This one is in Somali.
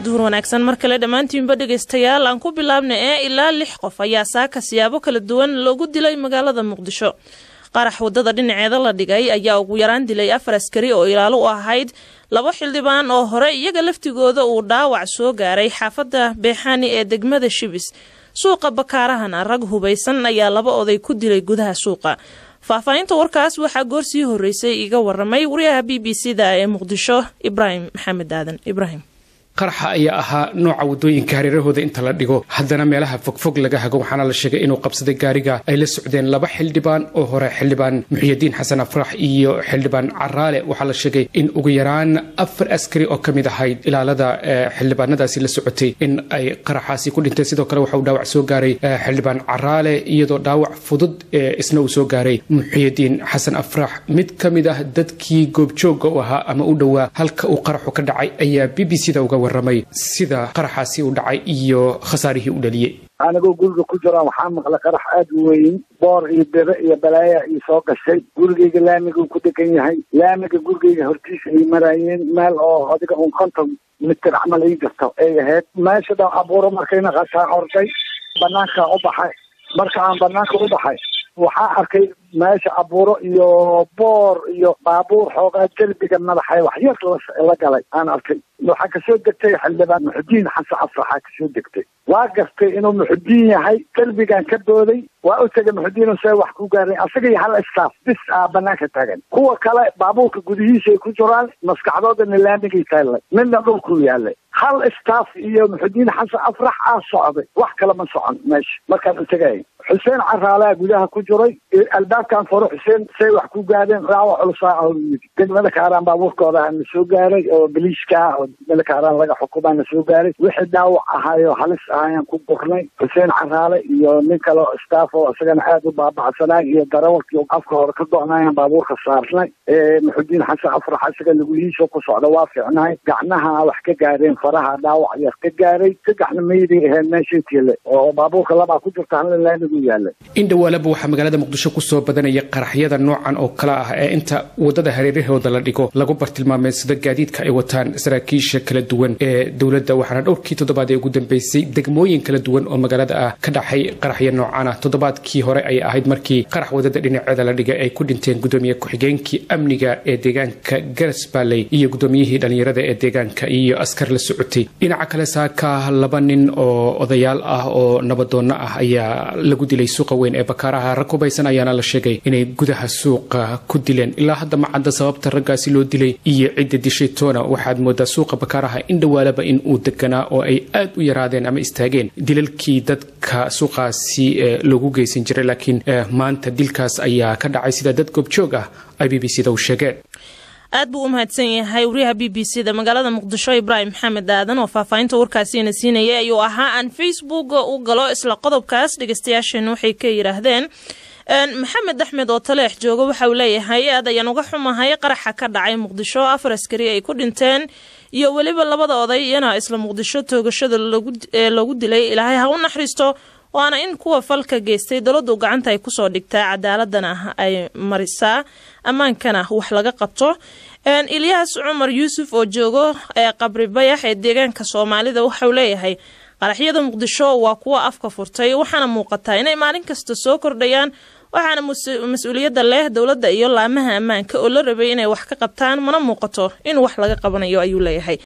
Duhur wanaagsan mar kale dhammaantiinba dhegaystayaal. Aan ku bilaabna ee ilaa 6 qof ayaa saaka siyaabo kala duwan loogu dilay magaalada Muqdisho. Qarax wadada dhinaceeda la dhigay ayaa ugu yaraan dilay 4 askari oo ilaalo u ahayd 2 xildhibaan oo hore iyaga laftigooda uu dhaawac soo gaaray xaafadda Beexaani ee degmada Shibis. Suuqa Bakaarahana rag hubaysan ayaa 2 oday ku dilay gudaha suuqa. Faahfaahinta warkaas waxaa goor sii horreysay iga waramay wariyaha BBC da ee Muqdisho, Ibraahim Maxamed Aadan Ibraahim. Qaraxa ayaa ahaa nooca wadooyinka hareerahooda inta la dhigo haddana meelaha fogfog laga hago, waxaana la sheegay inuu qabsaday gaariga ay la socdeen 2 xildhibaan oo hore, Xildhibaan Muxiyadiin Xasan Afrax iyo Xildhibaan Caraale. Waxaa la sheegay in ugu yaraan 4 askari oo ka mid ahayd ilaalada xildhibaanadaasi la socotay in ay qaraxaasi ku dhintay. Sidoo kale waxa uu dhaawac soo gaaray Xildhibaan Caraale, iyadoo dhaawac fudud isna uu soo gaaray Muxiyadiin Xasan Afrax. Mid ka mid ah dadkii goobjoogga u ahaa ama u dhowaa halka uu qaraxu ka dhacay ayaa BBC da uga waramay sida qaraxaasi u dhacay iyo khasaarihii u dhaliyey. Anigoo guriga ku jiraan waxaa maqlay qarax aada u weyn, boor iyo bebe iyo balaaya io soo gashay. Gurigayga laamiguu ku degan yahay, laamiga gurigayga hortiisa ay maraayeen, meel oo adiga un 50 mitir camal ii jirto ay ahayd. Meesha dhan abuuro markayna qashaa orday, banaankaan u baxay. Marka aan banaanka u baxay waxaa arkay meesha abuuro iyo boor iyo baabuur xoogaa derbiga madaxay wax yar la galay aan arkay. Waxaa kasoo degtay Xildhibaan Muxudiin Xasan Afraxaa kasoo degtay. Waa gartay inuu Muxudiin yahay, derbigan ka booday, waa u tegay Muxudiin see wax ku gaaray. Asaga iyo hal staff bis aa banaanka taagan, kuwa kale baabuurka gudihiisa ay ku jiraan, maskaxdoodana laamigay taallay, midna dhulkuu yaalay. Hal staff iyo Muxudiin Xasan Afrax aa socday, wax kale ma socon meesha. Markaan u tegay Xuseen Caraalaa gudaha ku jiray, albaabkan furo, "Xuseen, say wax ku gaadeen?" "Dhaawac culusaa." Degmada Kaaraan baabuurkooda na soo gaaray oo boliiska oo degmada Kaaraan laga xukumaa na soo gaaray. Wixii dhaawac ahaayoo halis ahayaan ku gurnay, Xuseen Caraale iyo nin kale oo staff oo isagana aada u baabacsanay iyo darawalkii afka hore ka go-nayaan baabuurka saarnay. Muxudiin Xasan Afrax isaga lugihiisa ku socda, waa fiicnahay, gacnaha wax ka gaareen, faraha dhaawac yar ka gaaray. Saddexna mayday ahayd meeshay tiile oo baabuurka labaa ku jirta, halna laamigu yaalay. In dhawaalaba waxaa magaalada Muqdisho kusoo badanaya qaraxyada noocan oo kale ah ee inta wadada hareerahooda la dhigo lagu bartilmaameedsado gaadiidka ay wataan saraakiisha kala duwan ee dowladda. Waxaana dhowrkii toddobaad ee ugu dambeysay degmooyin kala duwan oo magaalada ah ka dhaxay qaraxyo noocan ah. Toddobaadkii hore ayay ahayd markii qarax wadada dhinaceeda la dhigay ay ku dhinteen gudoomiye ku-xigeenkii amniga ee deegaanka Garasbaley iyo gudoomiyihii dhalinyarada ee deegaanka iyo askar la socotay. Dhinaca kale, saaka 2 nin oo odayaal ah oo nabadoonno ah ayaa lagu dilay suuqa weyn ee Bakaaraha. Rag hubaysan ayaana la sheegay inay gudaha suuqa ku dileen. Ilaa hadda ma cadda sababta raggaasi loo dilay iyo cidda dishay toona. Waxaad moodaa suuqa Bakaaraha in dhawaalaba in uu deganaa oo ay aad u yaraadeen ama istaageen dilalkii dadka suuqaasi loogu geysan jiray, laakiin maanta dilkaas ayaa ka dhacay, sida dad goobjoog ah ay BBC da u sheegeen. Aad buu u mahadsan yahay wariyaha BBC da magaalada Muqdisho, Ibraahim Maxamed Aadan, oo faahfaahinta warkaasiina siinayay ayuu ahaa. Aan Facebook u galo isla qodobkaas, dhegeystayaasheena waxay ka yidhaahdeen. Maxamed Axmed oo Taleex jooga waxa uu leeyahay: "Aad ayaan uga xumahay qaraxa ka dhacay Muqdisho, 4 askari ay ku dhinteen iyo weliba labada oday iyana isla Muqdisho toogashada loogu dilay. Ilaahay ha u naxariisto, waana in kuwa falka geystay dowladdu gacanta ay kusoo dhigtaa, cadaaladana ay marisaa, ammaankana wax laga qabto." Ilyaas Cumar Yuusuf oo joogo ee Qabri Bayax ee deegaanka Soomaalida waxauu leeyahay: "Qaraxyada Muqdisho waa kuwa afka furtay, waxaana muuqataa inay maalin kasta soo kordhayaan, waxaana mas-uuliyadda leh dowladda iyo laamaha ammaanka oo la rabay inay wax ka qabtaan, mana muuqato in wax laga qabanayo," ayuu leeyahay.